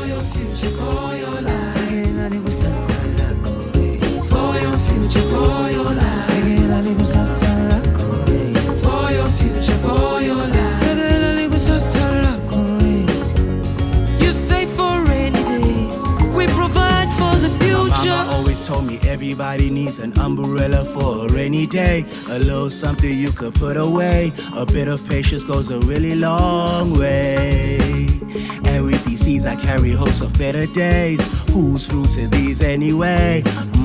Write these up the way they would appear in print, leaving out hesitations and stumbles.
For your future, for your life. Bhekela likusasa lakho, eh. For your future, for your life. Bhekela likusasa lakho, eh. For your future, for your life. Bhekela likusasa lakho, eh. You save for rainy days. We provide for the future. Mama always told me everybody needs an umbrella for a rainy day. A little something you could put away. A bit of patience goes a really long way. And with these seeds, I carry hopes of better days. Whose fruits are these anyway?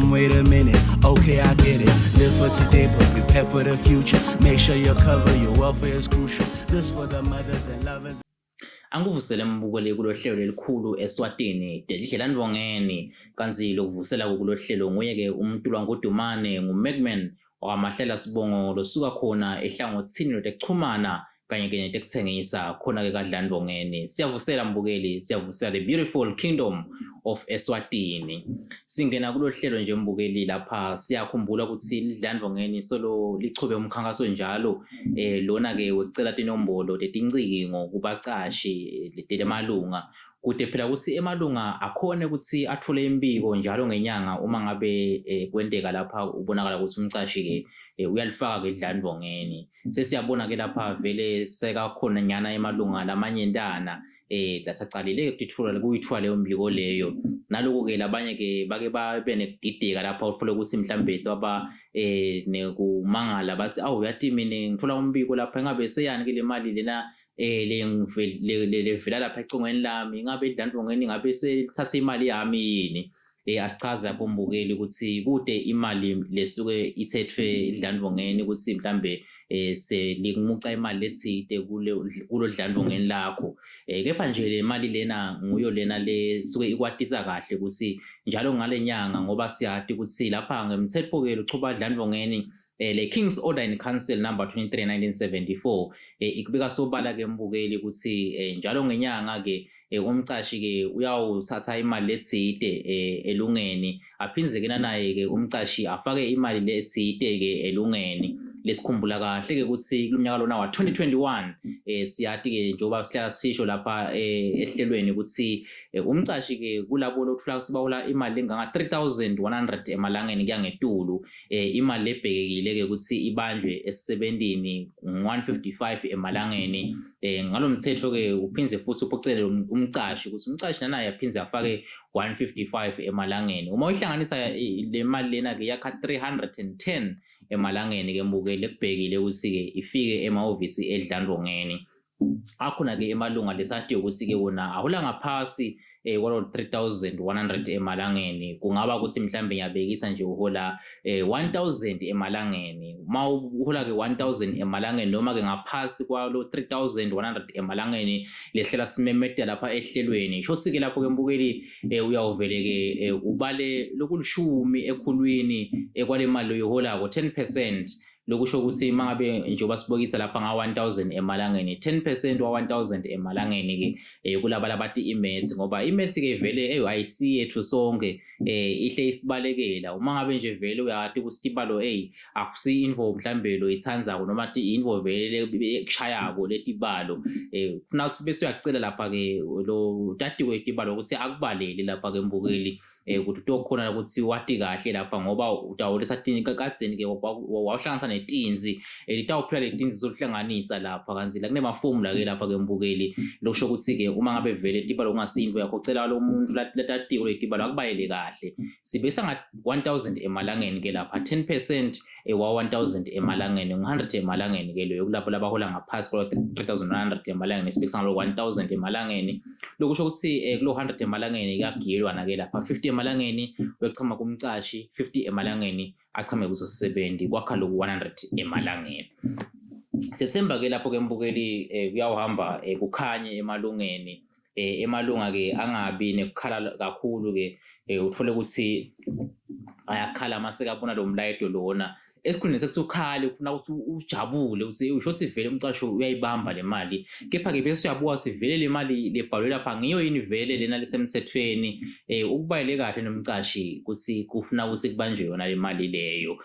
Wait a minute, okay, I get it. Live for today, but prepare for the future. Make sure you're covered, your welfare is crucial. This for the mothers and lovers. Angikuvusele mbukeli kulohlelo lelikhulu eSwatini Dedidlela Ndvongeni, kantsi lokuvusela kulohlelo nguye-ke uMntulwa Ngudumane nguMacman wakaMahlela Sibongo losuka khona ehlangothini lwetekuchumana kanye ke netekutsengisa khona-ke kaDlandvongeni. Siyavusela mbukeli, siyavusela the beautiful kingdom of Eswatini. Singena kulohlelo nje mbukeli, lapha siyakhumbula ukuthi lidlandvongeni solo lichube umkhankaso njalo lona-ke wekucela tinombolo tetincingo kubacashi lemalunga, kude phela ukuthi emalunga akhone ukuthi athole imbiko njalo ngenyanga uma ngabe kwenteka lapha ubonakala ukuthi umcashi-ke uyalifaka-ke idlandvongeni. Sesiyabona-ke lapha vele sekakhona nyana emalunga lamanyentana lasacalile kutitfula kuyitfula leyo mbiko leyo. Naloku-ke labanye-ke bake babe nekudideka lapha, utfole ukuthi mhlambe sebaba nekumangala, bathi awu yathi mina ngitfola umbiko lapha, engabe seyani ke le mali lena levela lapha ecingweni lami, ingabe idlandvongeni ngabe selithathe imali yami yini? Asichaze lapho mbukeli ukuthi kude imali lesuke ithethwe idlandvongeni ukuthi mhlambe selikumuca imali letsite kulo dlandvongeni lakho, kepha nje le mali lena nguyo lena lesuke ikwatisa kahle ukuthi njalo ngale nyanga, ngoba siyati ukuthi lapha ngemthetfo-ke luchuba dlandvongeni, le King's Order in Council number 23 1974 ikubeka sobala ke mbukeli ukuthi njalo ngenyanga ke umcashi ke uyawuthatha imali letsite elungeni, aphindze ke nanaye ke umcashi afake imali letsite ke elungeni. Lesikhumbula kahle ke ukuthi kulomnyaka lona wa 2021, siyati ke njengoba sihlala sisho lapha ehlelweni ukuthi umcashi ke kulabo lothola sibawula imali lenganga 3100 emalangeni kuya ngetulu, imali lebhekekile ke ukuthi ibanjwe esebentini 155 emalangeni. Ngalomthetho ke uphindze futhi uphocelele umcashi ukuthi umcashi nanaye aphindze afake 155 emalangeni. Uma uyihlanganisa le mali lena ke yakha 310 emalangeni ke mbukeli, ekubhekile ukuthi ke ifike emahhovisi edlandvongeni. Akhona ke emalunga lesatiyo ukuthi ke wona ahula ngaphasi kwalo 3100 emalangeni. Kungaba ukuthi mhlambe ngiyabekisa nje uhola 1000 emalangeni. Uma uhola ke 1000 emalangeni noma ke ngaphasi kwalo 3100 emalangeni lehlela simemeta lapha ehlelweni, sho ke lapho ke mbukeli, uyawuvele ke ubale lokulishumi ekhulwini kwale mali loyiholako, 10%. Lokusho ukuthi mangabe njengoba sibokisa lapha nga 1000 emalangeni, 10% wa 1000 emalangeni ke kulaba labathi i-maths, ngoba i-maths ke vele ayisi yethu sonke, ihle isibalekela. Uma ngabe nje vele uyati ukuthi tibalo akusi info mhlambe lo ithandzako noma ti info vele ekushayako letibalo, kufuna ukuthi bese uyacela lapha ke lo tatiwe tibalo ukuthi akubalele lapha ke mbukeli, ukuthi utokhona ukuthi wati kahle lapha, ngoba utawulisa kadzeni ke wawuhlanganisa netinzi, litawuphela letinzi sokuhlanganisa lapha, kanti la kunemafomula ke lapha ke mbukeli. Lokusho ukuthi ke uma ngabe vele tibalo kungasiyinto yakho, cela lo muntu latatiwe letibalo akubayele kahle. Sibesa nga 1000 emalangeni ke lapha, 10% wa 1000 emalangeni ngu-100 emalangeni ke loyo kulabo labahola ngaphasi kwalo 3100 emalangeni. Sibekisa ngalo 1000 emalangeni, lokusho ukuthi kulo 100 emalangeni kuyagilwa na ke lapha, 50 emalangeni uyachama kumcashi, 50 emalangeni achame kuso sisebenzi, kwakha loku 100 emalangeni. Sethemba ke lapho ke mbukeli, kuyawuhamba kukhanye emalungeni, emalunga ke angabi nekukhala kakhulu ke, uthole ukuthi ayakhala mase kabona lo mlayeto lona. Esikhundleni sekusukhale ufuna ukuthi ujabule ukuthi usho sivele umcasho uyayibamba le mali, kepha-ke bese uyabuka sivele le mali lebhalwe lapha ngiyo yini vele lena lesemthethweni, ukubayele kahle nomcashi ukuthi kufuna ukuthi kubanjwe yona le mali leyo.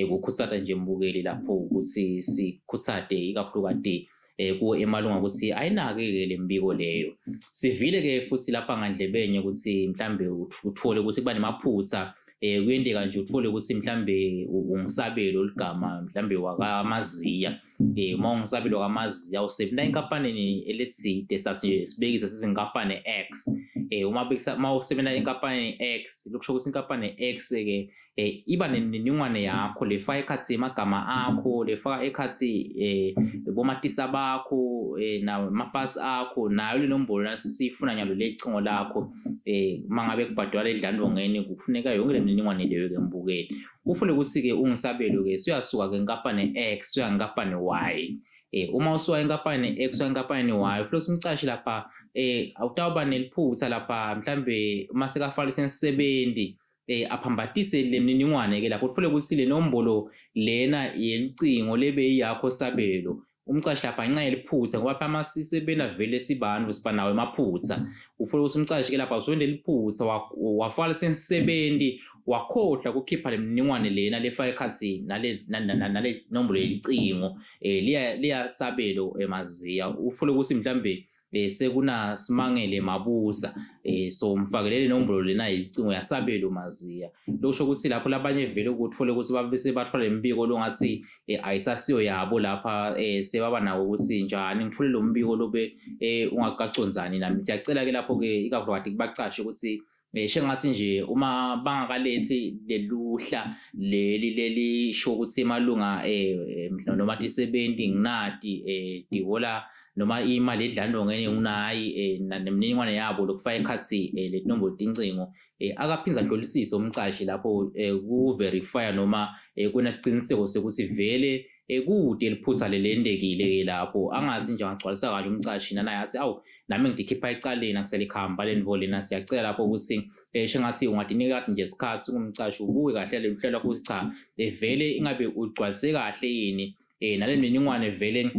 Kukhutsata nje mbukeli lapho ukuthi sikhutsate ikakhulukati. eh kuwo emalunga ukuthi ayinake-ke le mbiko leyo. Sivile-ke futhi lapha ngandlebenye ukuthi mhlambe uthole ukuthi kuba nemaphutha eh kuyenteka nje uthole ukuthi mhlambe ungisabelo ligama mhlambe wakamaziya eh uma ungisabelo wakamaziya usebenza enkampanini elethide sathi sibekise sizinkampani X eh uma bekisa uma usebenza enkampanini X lokusho ukuthi inkampani X ke eh iba nemininingwane yakho lefaka ekhathi amagama akho lefaka ekhathi eh bomatisa bakho eh namapasi akho nayo le nombolo nasisifuna nyalo lecingo lakho eh uma ngabe kubhadalwa edlandongeni kufuneka yonke le mininingwane leyo ke mbukeli ufune ukuthi ke ungisabelo ke suyasuka ke nkampani X uya nkampani Y eh uma usuka enkampanini X uya enkampanini Y ufike umcashi lapha eh awutawuba neliphutha lapha mhlambe uma sekafalise isisebenzi eh aphambatise le mininingwane ke lapho uthole ukuthi le nombolo lena yelicingo lebe yakho sabelo umcashi lapha ngenxa yeliphutha ngoba phela masisebena vele sibantu siba nawo emaphutha ufuna ukuthi umcashi ke lapha uswende liphutha wafaka sensebenzi wakhohlwa ukukhipha le mininingwane lena lefaka ekhathi nale nale nombolo yelicingo eh liya liyasabelo emaziya ufuna ukuthi mhlambe eh sekuna Simangele Mabuza eh so umfakelele inombolo lena yicingo yasabelo Maziya lokusho ukuthi lapho labanye vele ukuthole ukuthi babe sebathola lembiko longathi eh, ayisasiyo yabo lapha eh sebaba nawo ukuthi njani ngithole lo mbiko lobe eh ungakacondzani nami siyacela ke lapho ke ikakhulukazi kubacashe ukuthi Eh, shengathi nje uma bangakalethi leluhla leli lelisho ukuthi emalunga eh mhlawumbe noma tisebenti nginati eh dihola noma imali edlalo ngene nginayi eh, nemininingwane yabo lokufaka ekhathi eh, letinombolo tincingo eh, akaphinza ahlolisise umcashi lapho eh, ku verify noma eh, kunasiciniseko sekuthi vele ekude liphutha lelendekile ke lapho angazi nje angagcwalisa kahle umcashi nanaye athi awu nami ngidikhipha ecaleni akuselikhamba lento lena siyacela lapho ukuthi eh shengathi ungadinika nje isikhathi ungumcashi ubuke kahle lolu hlelo lakho ukuthi cha eh, vele ingabe ugcwalise kahle yini eh nale mininingwane vele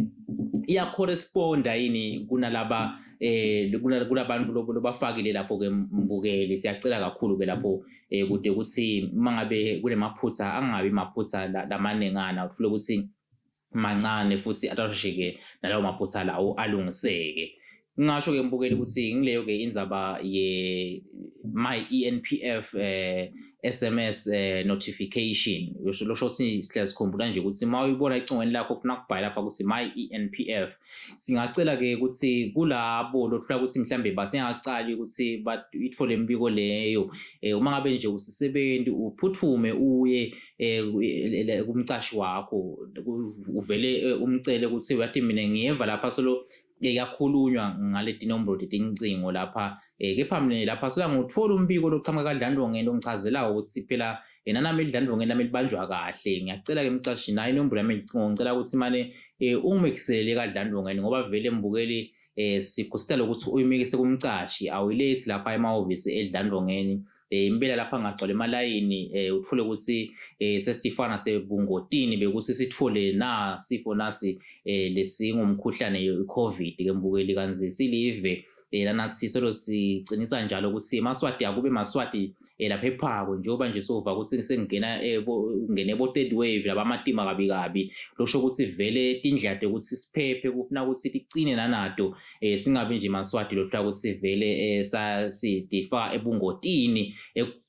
iyacorresponda yini kunalaba eh kulabantu lobafakile lapho ke mbukeli siyacela kakhulu ke lapho eh kude ukuthi mangabe kunemaphutha angabi maphutha lamanengana ufule ukuthi mancane futhi atashike nalawo maphutha lawo alungiseke ngingasho ke mbukeli ukuthi ngileyo ke indzaba ye my ENPF eh SMS eh, notification losho ukuthi sihlala sikhumbula nje ukuthi uma uyibona ecingweni lakho kufuna kubhala lapha ukuthi my ENPF Singacela ke ukuthi kulabo lothola ukuthi mhlambe basengacali ukuthi ithole imibiko leyo eh, uma ngabe nje usisebenzi uphuthume uye eh, kumcashi wakho uvele eh, umcele ukuthi uyathi mina ngiyeva lapha solo kuyakhulunywa ngale tinombolo tetincingo lapha eh kepha mina lapha sula nguthola umbiko loqhamuka kaDlandlongeni ongichazelayo ukuthi phela yena nami idlandlongeni lami libanjwa kahle ngiyacela ke mcashi nayo inombolo yami icingo ngicela ukuthi mane eh ungimikisele kaDlandlongeni ngoba vele mbukeli eh sikhusitela ukuthi uyimikise kumcashi awuyilethi lapha emahhovisi edlandlongeni eh impela lapha ngagcwala emalayini eh uthole ukuthi eh sesifana sebungotini bekuthi sithole na sifo nasi eh lesingumkhuhlane iCovid ke mbukeli kanzi silive eh lana sisolo sicinisa njalo ukuthi maswati akube maswati eh lapha ephako njengoba nje sova ukuthi sengena eh, ngene bo third wave laba amatima kabi kabi losho ukuthi vele tindlela ukuthi siphephe kufuna ukuthi ticine nanato eh singabi nje maswati lothola ukuthi vele eh, sasidifa ebungotini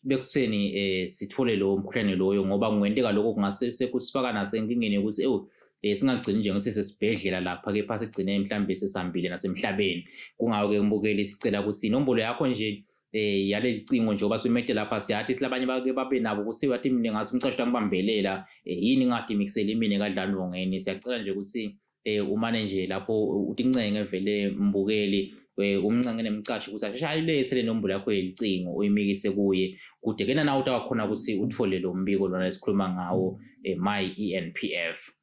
bekutheni eh sithole lo mkhuhlane loyo ngoba kungenteka lokho kungase sekusifaka nasenkingeni yokuthi ewu eh singagcini nje ngokuthi sesibhedlela lapha kepha sigcine mhlawumbe sesihambile nasemhlabeni kungawo ke mbukeli sicela ukuthi inombolo yakho nje eh yaleli cingo njengoba simete lapha siyathi silabanye bake babe nabo ukuthi bathi mina ngathi umqasho langibambelela eh, yini ngadi mixele mina kadlandongeni siyacela nje ukuthi eh umane nje lapho utincenge vele mbukeli eh, umncenge nemcashi ukuthi asheshe ayilethe le nombolo yakho yelicingo uyimikise kuye kude kena nawe utawakhona ukuthi uthole lo mbiko lona esikhuluma ngawo eh, my ENPF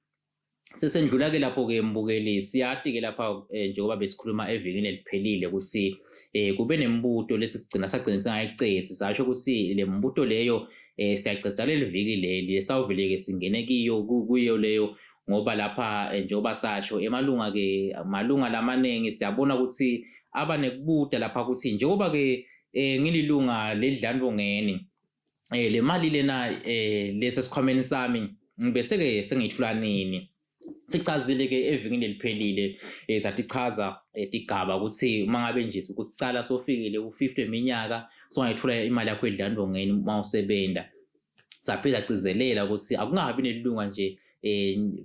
Sesendlula ke lapho ke mbukeli siyati ke lapha eh, njengoba besikhuluma evikini eliphelile ukuthi eh, kube nembuto lesi sigcina sagcina singayicetsi sasho ukuthi le mbuto leyo eh, siyacetsa leli viki leli esawuvele ke singene kiyo kuyo leyo ngoba lapha eh, njengoba sasho emalunga ke malunga lamaningi siyabona ukuthi aba nekubuta lapha ukuthi njengoba ke eh, ngililunga ledlandvongeni eh le mali lena eh lesa sikhwameni sami ngibese ke sengiyithula nini Sichazile ke evikini leliphelile satichaza tigaba ukuthi uma ngabe nje ukucala sofikile ku-50 eminyaka songayithola imali yakho edlandongeni uma usebenta. Saphinde sagcizelela ukuthi akungabi nelunga nje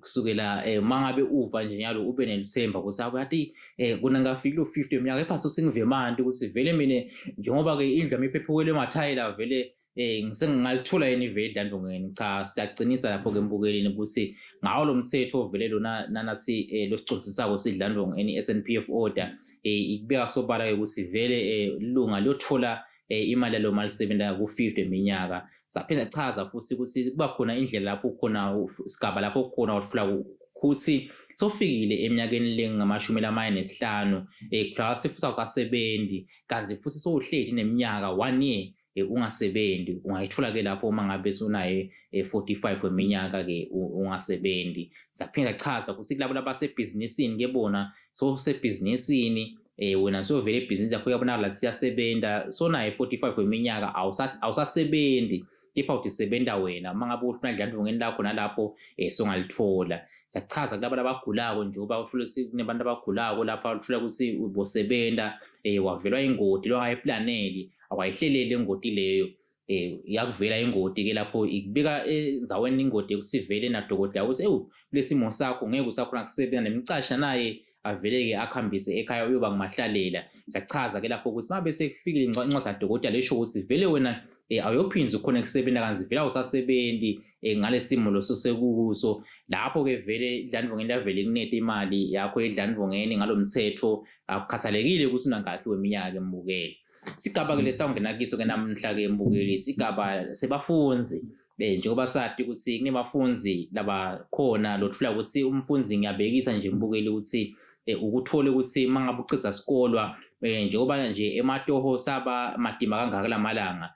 kusukela uma ngabe uva nje nyalo ube nelithemba ukuthi awuyathi kona ngafiki lo 50 eminyaka kepha sosengive manje ukuthi vele mina njengoba ke indlu yami iphephukele emathayela vele ngisengingalithola yini iveli edlandlongeni. Cha, siyakuqinisa lapho-ke embukeleni ukuthi ngawo lo mthetho ovele lona nanathi losicondzisako sidlandlongeni i-S_N_P_F order ikubeka sobala-ke ukuthi vele ilunga liyothola imali yalo malisebenza ku-50 eminyaka. Saphinde sachaza futhi ukuthi kuba khona indlela lapho khona isigaba lapho khona uthola ukuthi sofikile eminyakeni lengamashumi lamane nesihlanu kuthiwa futhi awusasebenzi kanti futhi sowuhleli neminyaka 1 year ungasebenzi. Ungayithola ke lapho uma ngabe sunaye 45 weminyaka ke ungasebenzi. Saphinde sachaza ukuthi kulabo labasebhizinisini ke bona sowusebhizinisini wena sovele ibhizinisi yakho iyabonakala siyasebenza sonaye 45 weminyaka awusasebenzi kepha utisebenta wena uma ngabe ufuna idlandlongeni lakho nalapho songalithola. Siyachaza kulabo labagulako njengoba uthole kunabantu abagulako lapha uthola ukuthi ubosebenta wavelwa ingoti longayiplaneli awayihleleli ingoti leyo iyakuvela ingoti ke lapho ikubika endzaweni ingoti ekusivele nadokotela ukuthi ewu kulesimo sakho ngeke usakhona kusebenza nemicasha naye avele-ke akuhambise ekhaya uyoba ngumahlalela. Siyachaza ke lapho ukuthi uma sekufikile incwadi kadokotela lesho ukuthi vele wena awuyophinda ukhone kusebenza kanzi vele awusasebenzi ngalesimo leso sekukuso. Lapho-ke vele idlandlongeni lavele ikunete imali yakho edlandlongeni ngalo mthetho akukhathalekile ukuthi unangakhi weminyaka embukeli. Sigaba ke lesitawungena kiso ke namuhla ke mbukeli sigaba sebafundzi njengoba sati ukuthi kunebafunzi labakhona lothula ukuthi umfundzi ngiyabekisa nje mbukeli ukuthi ukuthole ukuthi uma ngabe uceda sikolwa njengoba nje ematoho saba madima kangaka lamalanga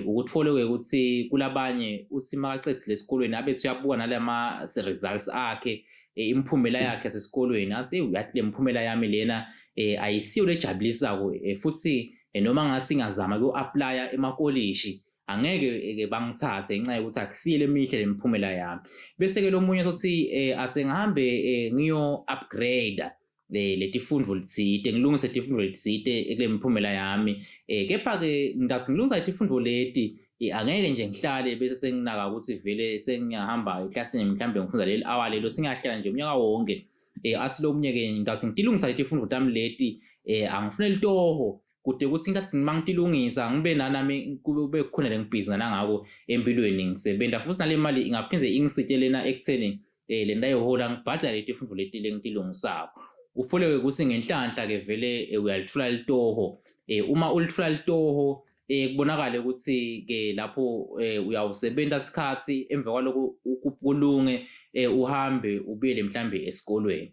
ukuthole ukuthi kulabanye uthi makacedzile esikolweni abe uyabuka nalama results akhe imiphumela yakhe yasesikolweni athi uyathi le mphumela yami lena ayisiyo lejabulisako futhi noma ngase ngazama ku-applya emakolishi angeke ke bangithathe ngenxa yokuthi akusiyo lemihle lemiphumela yami. Bese ke lomunye sothi asengihambe ngiyo upgrade letifundo litsite ngilungise tifundo letsite kule miphumela yami kepha ke ngitasi ngilungisa letifundo leti angeke nje ngihlale bese senginaka ukuthi vele sengiyahamba eklasini mhlambe ngifunda leli hour lelo singahlala nje umnyaka wonke athi lomunye ke ngitasi ngitilungisa letifundo tami leti angifune litoho kude ukuthi ngathi mangitilungisa ngibe nanami kube khona lengibhizi nangako empilweni ngisebenza futhi nale mali ingaphinde ingisite lena ekutheni le ndayihola ngibhadale letifundo leti lengitilungisako. Ufole-ke ukuthi ngenhlanhla ke vele uyalithola litoho uma ulithola litoho kubonakale ukuthi ke lapho uyawusebenta isikhathi emva kwaloko kulunge uhambe ubuyele mhlambe esikolweni.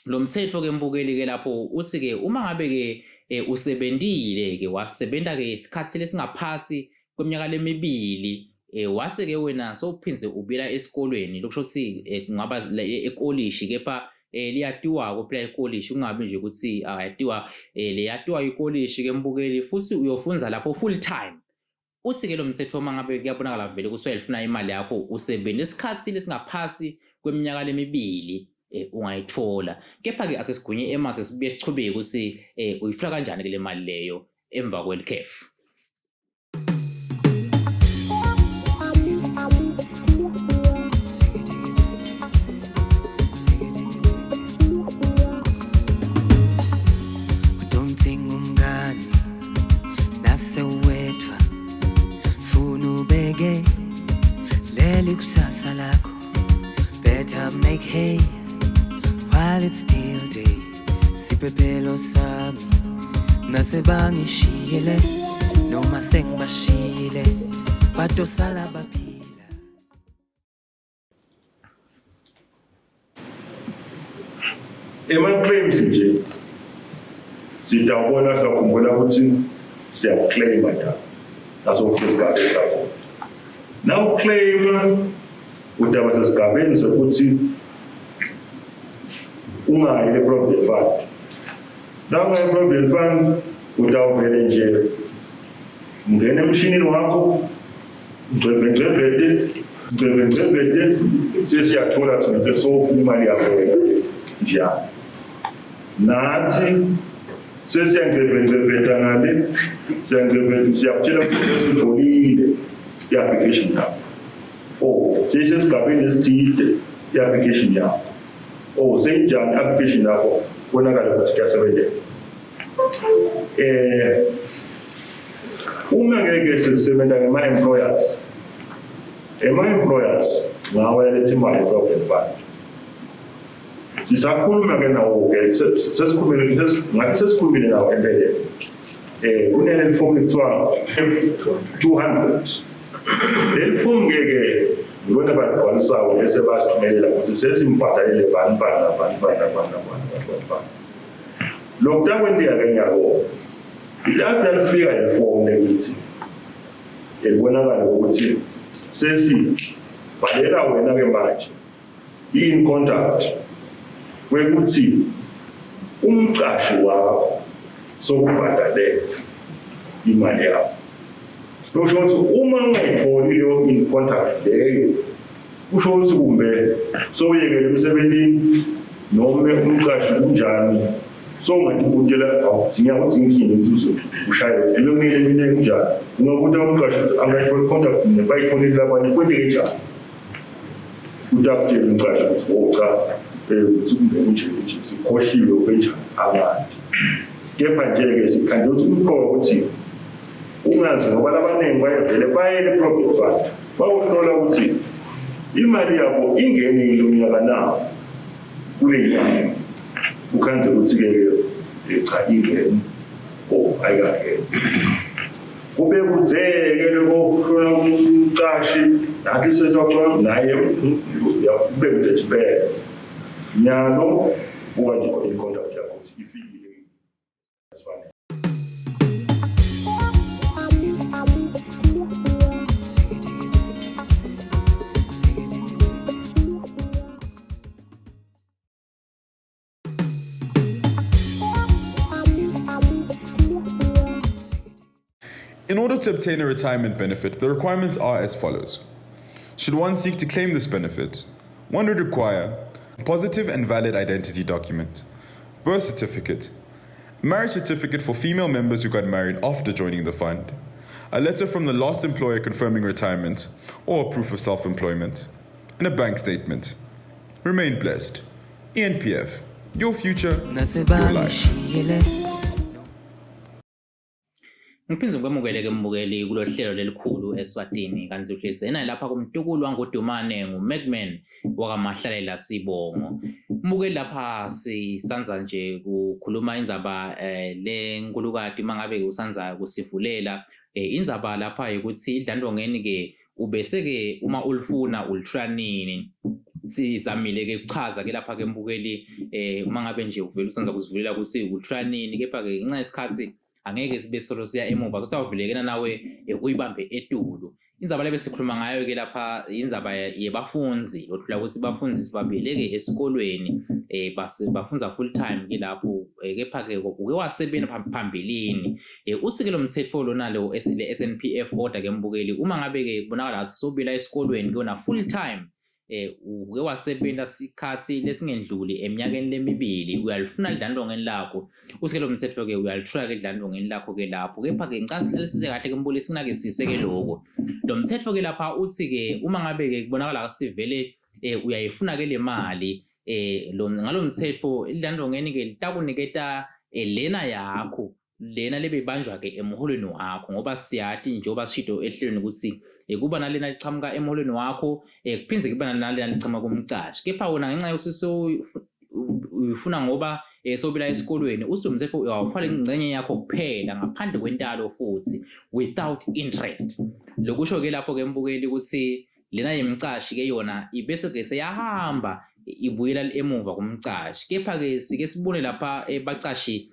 Lo mthetho ke mbukeli ke lapho uthi ke uma ngabe ke usebentile ke wasebenta ke isikhathi lesingaphasi kweminyaka lemibili wase ke wena sowuphindze ubuyela esikolweni lokusho ukuthi kungaba ekolishi kepha liyatiwako phela ikolishi kungabi nje ukuthi ayatiwa leyatiwa ikolishi ke mbukeli futhi uyofunza lapho full time. Uthi ke lo mthetho uma ngabe kuyabonakala vele ukuthi uyayifuna imali yakho usebenza isikhathi lesingaphasi kweminyaka lemibili ungayithola. Kepha ke asesigunye emase sibuye sichubeke ukuthi uyithola kanjani ke le mali leyo emva kwelikhefu. Udomdzinga umngani nasewedwa funa ubeke leli kusasa lakho better make hay while it's still day siphephelo sami nasebangishiyile noma sengibashiyile batosala baphila. Ema-claims nje sitawubona siyakhumbula ukuthi siyakuclaima njalo nasokusesigabeni sakhona. Nawuclaima udaba sesigabeni sokuthi ungayi le-provident fund. Nawungayi e-provident fund utawuvele nje ungena emshinini wakho ngcwebhe ngcwebhete. Ngcebengcebete sesiyathola thina sofuna imali yakho wena njalo. Nathi sesiyangcebengcebeta ngale, siyangcebeta siyakutshela ukuthi sesitholile i-application yakho. Oh, seyisesigabeni esithide i-application yakho. Oh, seyinjani i-application yakho? Konakala ukuthi kuyasebenzeka. Uma ngeke sisebenza ngema-employers, ema-employers ngawo yaletha imali e-Provident Fund. Sisakhuluma ke nawo-ke, sesikhulumile, ngathi sesikhulumile nawo empeleni. Kunaleli fomu ekuthiwa F200. Leli fomu ke-ke ngibona baligcwalisayo bese basithumelela ukuthi sesimbhadalele bani bani nabani bani nabani nabani nabani bani. Lokhu takwenteka-ke ngiyabonga. Lathi nalifika le fomu lekuthi ebonakala ukuthi sesibhalela wena-ke manje in contact kwekuthi umqashi wakho sokubhadalela imali yakho. Kusho ukuthi uma ungayitholi leyo in contact leyo, kusho ukuthi kumbe sowuyekele emsebenzini noma umqashi kunjani, sowungatibutela awudinga ukuthi ngiphinde ukuthi ushaye leyo mina mina kunjani. Ungabuta umqashi angayitholi contact mina bayitholile labanye kwenteke njani. Utakutshela umqashi ukuthi oh cha ukuthi kumbe kunje nje sikhohliwe kwenjani abantu. Kepha nje-ke sikhande ukuthi umqoka ukuthi ungazi ngoba labaningi bayevele baye e-Provident Fund bayohlola ukuthi imali yabo ingenile umnyaka na kule nyanga. Ukhanze ukuthi-ke cha ingene oh ayikangeni. Kube kudzeke lokuhlola umqashi nathi sesixoxa naye kube kuthe impela. Nyalo buka nje i-contact yakho ukuthi ifikile. In order to obtain a retirement benefit, the requirements are as follows. Should one seek to claim this benefit, one would require a positive and valid identity document, birth certificate, marriage certificate for female members who got married after joining the fund, a letter from the last employer confirming retirement or proof of self-employment, and a bank statement. Remain blessed. ENPF, your future, your life. Ngiphinde ngikwemukele ke mbukeli kulo hlelo lelikhulu eSwatini kanti uhlezi lapha kumtukulu wangodumane nguMacman wakamahlalela Sibongo. Mbukeli lapha sisanza nje kukhuluma indzaba lenkulukati mangabe usanza kusivulela indzaba lapha ukuthi idlandongeni ke ubese ke uma ulifuna ulithola nini. Sizamile ke ukuchaza ke lapha ke mbukeli uma ngabe nje uvela usanza kusivulela ukuthi ulithola nini, kepha ke ngenxa yesikhathi angeke sibe solo siya emuva kusitawuvulekena nawe uyibambe etulu. Indzaba lebe sikhuluma ngayo ke lapha indzaba yebafunzi othola ukuthi bafunzi sibabeleke esikolweni bafunza full time ke lapho kepha ke uke wasebenza phambilini usike lo mthetho lona lo le SNPF order ke mbukeli uma ngabe ke kubonakala sobila esikolweni kuyona full time uke wasebenza sikhathi lesingendluli eminyakeni lemibili uyalifuna lidlandongeni lakho usike lo mthetho ke uyalithola ke idlandongeni lakho ke lapho kepha ke ngicela sihlalisise kahle ke mbukeli sinake siseke lokho lo mthetho ke lapha uthi ke uma ngabe ke kubonakala sivele uyayifuna ke le mali lo ngalo mthetho idlandongeni ke litakuniketa lena yakho lena lebebanjwa ke emholweni wakho ngoba siyati njengoba sishido ehlelweni ukuthi kuba nalena lichamuka emholweni wakho kuphindze kube nalena lichamuka kumcashi kepha wona ngenxa yokuthi uyifuna ngoba sobila esikolweni uthi umthetho uyawufaka ingxenye yakho kuphela ngaphandle kwentalo futhi without interest. Lokusho ke lapho ke mbukeli ukuthi lena yemcashi ke yona ibese ke seyahamba ibuyela emuva kumcashi kepha ke sike sibone lapha bacashi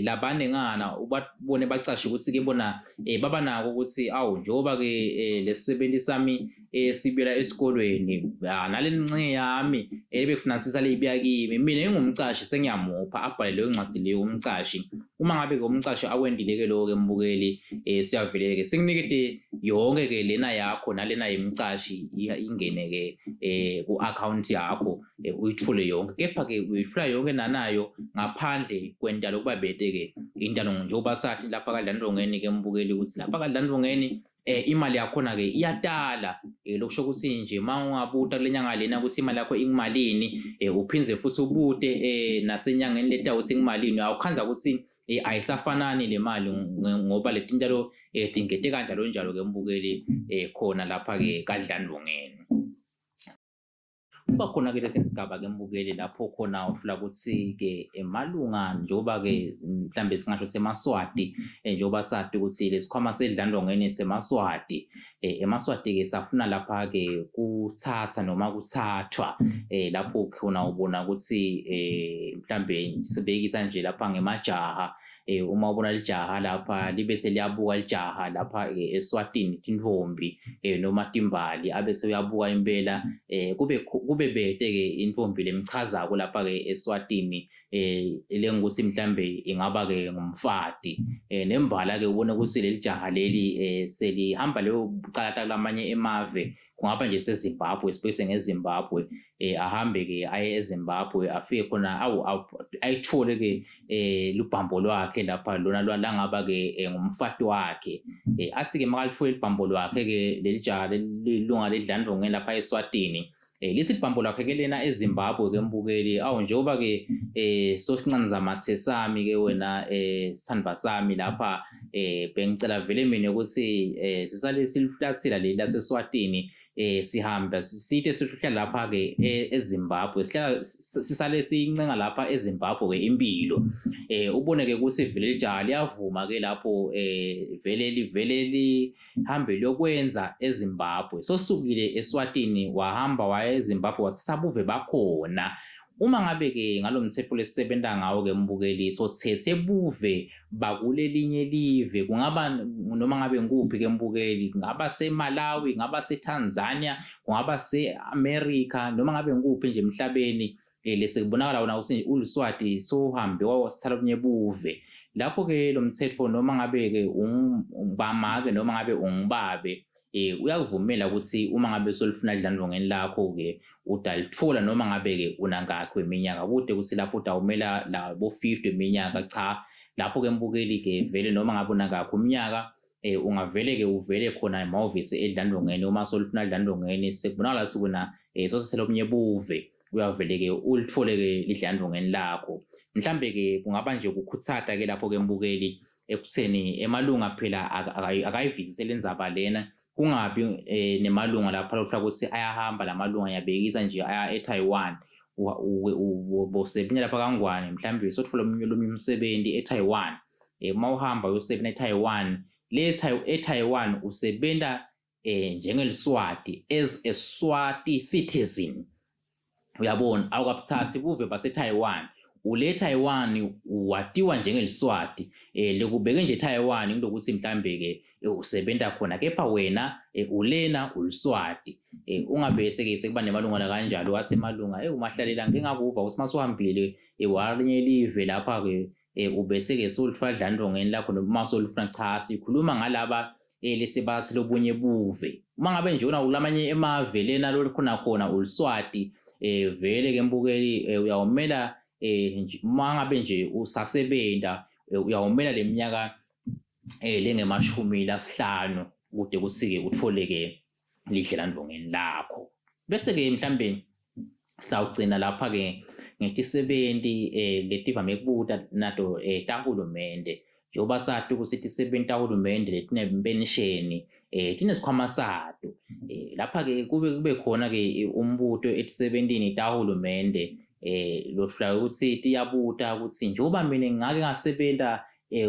labanengana ubabone bacashi ukuthi ke bona baba nako ukuthi awu njengoba ke lesisebenzi sami sibuyela esikolweni nale ncenye yami ebekufunansisa leyibuya kimi mina ngingumcashi sengiyamupha abhale leyo ncwadi leyo umcashi. Uma ngabe ke umcashi akwendile ke lokho ke mbukeli, siyavelele ke sikunikete yonke ke lena yakho nalena yemcashi ingene ke ku account yakho, uyithole yonke. Kepha ke uyithola yonke nanayo ngaphandle kwentalo kuba bete ke intalo, njengoba sathi lapha kaDlandlongeni ke mbukeli ukuthi lapha kaDlandlongeni imali yakhona ke iyatala, lokusho ukuthi nje uma ungabuta kule nyanga lena ukuthi imali yakho ingumalini, uphindze futhi ubute nasenyangeni letayo singumalini, awukhanza ukuthi ayisafanani le mali ngoba letintalo tingete kanjalo njalo ke mbukeli khona lapha ke kaDlandlongeni. Kuba khona ke lesi sigaba ke mbukeli lapho khona ufula ukuthi ke emalunga njengoba ke mhlambe singasho semaSwati, njengoba sati ukuthi lesikhwama sedlandlongeni semaSwati, emaSwati ke safuna lapha ke kuthatha noma kuthathwa, lapho khona ubona ukuthi mhlambe sibekisa nje lapha ngemajaha, uma ubona lijaha lapha libe seliyabuka lijaha lapha eSwatini tintfombi noma timbali, abe sewuyabuka impela, kube bete ke intfombi lemchazako lapha ke eSwatini, lengukuthi mhlambe ingaba ke ngumfati, nembala ke ubone ukuthi leli jaha leli selihamba leyo calata kulamanye emave, kungaba nje seZimbabwe, sibhekise ngeZimbabwe, ahambe ke aye eZimbabwe, afike khona awu ayithole ke lubhambo lwakhe lapha lona langaba ke ngumfati wakhe, athi ke makalithole libhambo lwakhe ke leli jaha lelunga ledlandlongeni lapha eSwatini, lesi libhambo lwakhe ke lena eZimbabwe ke mbukeli, awu njengoba ke sosincanzamathe sami ke wena sithandwa sami lapha, bengicela vele mina ukuthi sisale silifulathela leli laseSwatini, sihamba sithe sihlala lapha ke eZimbabwe, sihlala sisale siyincenga lapha eZimbabwe ke impilo, ubone ke ukuthi vele lijaha liyavuma ke lapho, vele livele lihambe liyokwenza eZimbabwe. Sosukile eSwatini wahamba waya eZimbabwe wathatha buve bakhona. Uma ngabe ke ngalomthetho lesisebenta ngawo ke mbukeli sothethe buve bakulelinye live, kungaba noma ngabe ngikuphi ke mbukeli, kungaba seMalawi, kungaba seTanzania, kungaba seAmerica, noma ngabe ngikuphi nje emhlabeni, lese kubonakala wona ukuthi uliSwati sohambe wasithatha obunye buve. Lapho ke lo mthetho noma ngabe ke ungubamake noma ngabe ungubabe, uyakuvumela ukuthi uma ngabe solifuna idlandlongeni lakho ke udalithola noma ngabe ke unangakhi weminyaka, kude ukuthi lapho udawumela labo 50 eminyaka, cha lapho ke mbukeli ke vele noma ngabe unangakhi umnyaka, ungavele ke uvele khona emahhovisi edlandlongeni uma solifuna idlandlongeni, sekubonakala ukuthi sosisele obunye buve, uyavele ke ulithole ke lidlandlongeni lakho. Mhlambe ke kungaba nje ukukhuthata ke lapho ke mbukeli ekutheni emalunga phela akayivisise lenzaba lena, kungabi nemalunga lapha lokufika ukuthi ayahamba lamalunga yabekisa nje aya eTaiwan, bosebenta lapha kaNgwane mhlawumbe sothola omunye olunye umsebenzi eTaiwan, uma uhamba uyosebenza eTaiwan, le eTaiwan usebenta njengeliswati as a Swati citizen, uyabona awukabuthathi buve baseTaiwan, ule Taiwan watiwa njengeliswati, lekubeke nje Taiwan kulokuthi mhlambe ke usebenta khona, kepha wena ulena uliswati, ungabese ke sekuba nemalunga kanjalo, wathi emalunga umahlalela ngingakuva ukuthi masuhambile walinye live lapha ke ubese ke solifuna dlandlongeni lakho noma solifuna, cha sikhuluma ngalaba lesibasi lobunye buve. Uma ngabe nje una kulamanye emave lena lolukhona khona uliswati, vele ke mbukeli uyawumela, uma ngabe nje usasebenta uyawumela leminyaka lengemashumi lasihlanu kude kusike utholeke lidlelandlongeni lakho. Bese ke mhlambe sitawugcina lapha ke ngetisebenti letivame kubuta nato tahulumende, njengoba sati ukuthi tisebenti tahulumende letinempenisheni tinesikhwama sato, lapha ke kube khona ke umbuto etisebentini tahulumende lofika ukuthi tiyabuta ukuthi njengoba mina ngake ngasebenta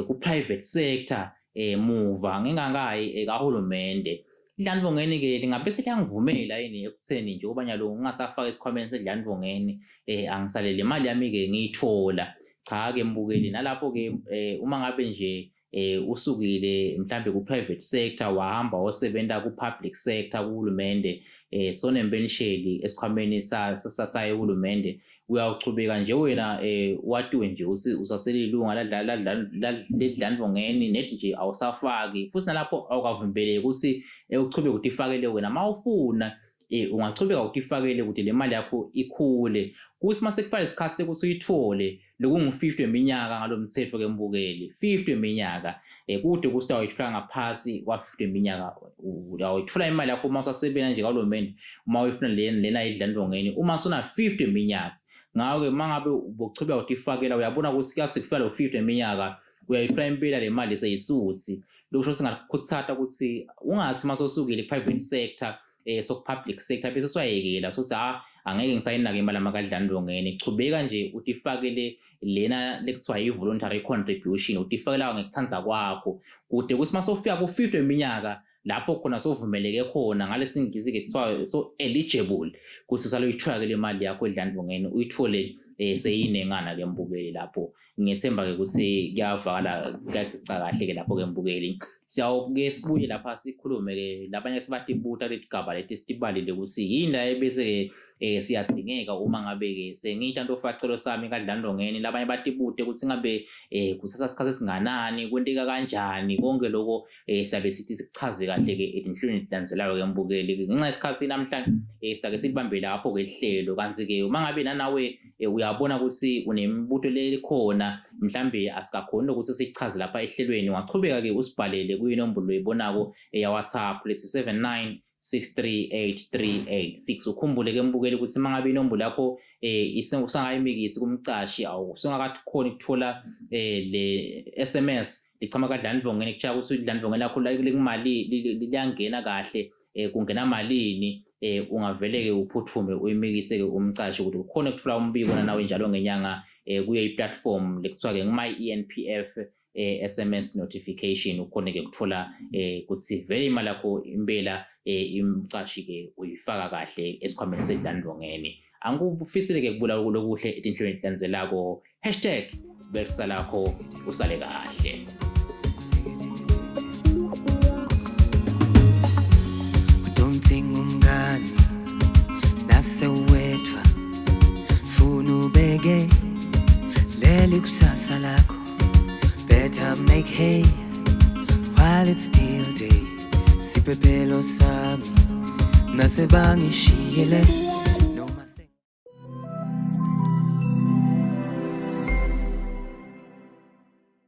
ku private sector muva ngingakayi kahulumende, idlandlongeni ke lingabe seliyangivumela yini ekutheni njengoba nyalo ngingasafaka esikhwameni sedlandlongeni, angisalele imali yami ke ngiyithola. Cha ke mbukeli, nalapho ke uma ngabe nje usukile mhlambe ku private sector wahamba wasebenta ku public sector kuhulumende, sonempenisheli esikhwameni saye uhulumende, Uyawuchubeka nje wena watiwe nje ukuthi usaselilunga ledlandvongeni nethi nje awusafaki, futhi nalapho awukavimbeleki ukuthi uchubeke utifakele wena. Uma ufuna ungachubeka utifakele ukuthi le mali yakho ikhule, kuthi mase kufika isikhathi sekuthi uyithole lokungu-50 weminyaka ngalo mthetho ke mbukeli, 50 weminyaka kude ukuthi awuyithola ngaphasi kwa-50 weminyaka. Uyawuyithola imali yakho uma usasebenza nje kahulumende, uma uyifuna lena idlandvongeni uma suna 50 weminyaka. Ngakho-ke uma ngabe ubuchubeka utifakela, uyabona ukuthi kuyase kufika lo 50 weminyaka uyayithola impela le mali seyisuthi. Lokusho singakukhuthaza ukuthi ungathi uma sewusukile ku-private sector soku-public sector bese siwayekela sothi angeke ngisayinake imali amakadlandlongeni. Chubeka nje utifakele lena lekuthiwa i-voluntary contribution, utifakela ngekuthanda kwakho kude kuthi uma sofika ku-50 weminyaka lapho khona sovumeleke khona ngalesingisi-ke kuthiwa so eligible kuthi usale uyithola-ke le mali yakho edlandlongeni, uyithole seyinengana-ke mbukeli lapho. Ngiyethemba-ke ukuthi kuyavakala, kuyacaca kahle-ke lapho-ke mbukeli. Siyawuke sibuye lapha sikhulume-ke labanye sebatibuta letigaba leti sitibalile ukuthi yini la ebese-ke siyadzingeka uma ngabe-ke sengiyita nto sicelo sami kadlandlongeni. Labanye batibute ukuthi ngabe kusasa sikhathi esinganani, kwenteka kanjani, konke lokho siyabe sithi sikuchaze kahle-ke etinhlelweni etilandzelako-ke mbukeli. Ngenxa yesikhathi namhlanje sitake silibambe lapho-ke lihlelo, kanti-ke uma ngabe nanawe uyabona ukuthi unemibuto lekhona mhlambe asikakhoni ukuthi sichaze lapha ehlelweni, ungachubeka-ke usibhalele kuyinombolo oyibonako eya-WhatsApp lethi 79 638386. Ukhumbule ke mbukeli ukuthi uma ngabe inombolo yakho usangayimikisi kumcashi, awusungakathi khona ukuthola le SMS lichama kadlandlongeni kushaya ukuthi idlandlongeni lakho likumali liyangena kahle, kungena malini, ungavele-ke uphuthume uyimikise-ke umcashi ukuthi ukhone ukuthola umbiko nawe njalo ngenyanga kuyo i-platform lekuthiwa-ke nguma-ENPF SMS notification, ukhone-ke ukuthola ukuthi vele imali yakho impela imcashi-ke uyifaka kahle esikhwameni sedlandlongeni. Angikufisile-ke kubula lokuhle etinhlelweni etilandzelako. Hashtag bekusalakho usale kahle. Utomthinga umngani nasewedwa, funa ubeke leli kusasa lakho. Better make hay while it's still day. Siphephelo sami nasebangishiyele.